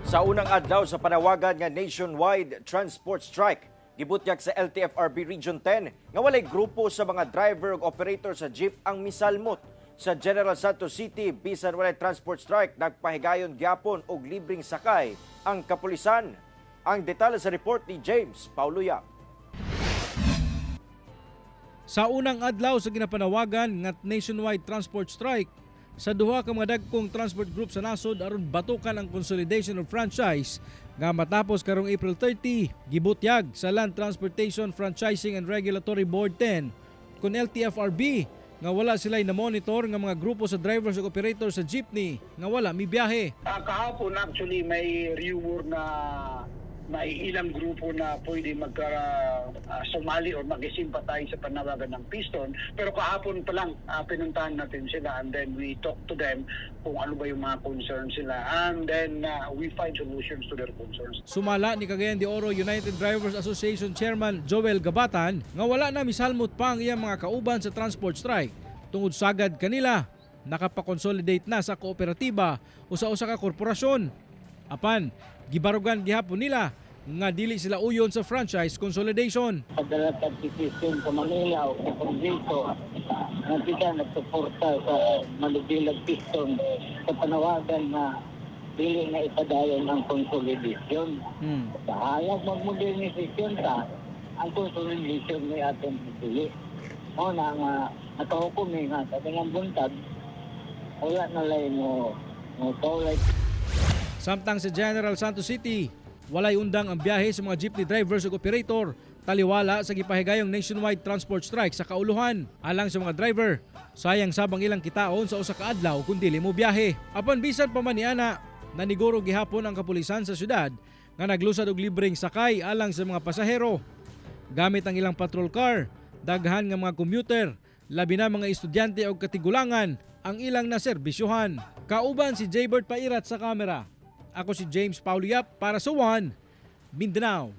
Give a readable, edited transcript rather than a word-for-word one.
Sa unang adlaw sa panawagan nga nationwide transport strike, gibutyag sa LTFRB Region 10 nga walay grupo sa mga driver ug operator sa jeep ang misalmot. Sa General Santos City, bisan walay transport strike, nagpahigayon gyapon og libreng sakay ang kapulisan. Ang detalye sa report ni James Paulo Yap. Sa unang adlaw sa ginapanawagan nga nationwide transport strike sa duha ka mga dagkong transport group sa nasod aron batukan ang consolidation of franchise nga matapos karong April 30, gibutyag sa Land Transportation Franchising and Regulatory Board 10 kon LTFRB nga wala sila na monitor nga mga grupo sa drivers ug operators sa jeepney nga wala mibiyahe. Kahapon actually, may rumor na may ilang grupo na pwede magka sumali or mag-sympathize sa panawagan ng Piston. Pero kahapon pa lang, pinuntahan natin sila and then we talk to them kung ano ba yung mga concerns sila and then we find solutions to their concerns. Sumala ni Cagayan de Oro United Drivers Association Chairman Joel Gabatan nga wala na misalmot pa ang iyang mga kauban sa transport strike tungod sagad kanila nakapa-consolidate na sa kooperatiba o sa usa ka korporasyon. Apan, gibarugan gihapon nila nga dili sila uyon sa franchise consolidation. Padala sa decision sa Manila o sa Kongreso na kita nagsuporta sa Malubilag Piston sa panawagan na dili na ipadayon ang consolidation. Bahalag mag-modernization ta, ang consolidation may atong pipili. O na nga, nakahukom eh nga, sa ng buntag, wala na lang mo, mo kaulay. Samtang sa General Santos City, walay undang ang biyahe sa mga jeepney drivers ug operator taliwala sa gipahigayong nationwide transport strike sa kauluhan. Alang sa mga driver, sayang sabang ilang kitaon sa usa ka adlaw kung dili mo biyahe. Apan bisan pa man niana, naniguro gihapon ang kapulisan sa syudad nga naglusad og libreng sakay alang sa mga pasahero. Gamit ang ilang patrol car, daghan nga mga commuter, labi na mga estudyante o katigulangan ang ilang naserbisyuhan. Kauban si Jaybert Pairat sa kamera. Ako si James Paulo Yap para sa One Mindanao.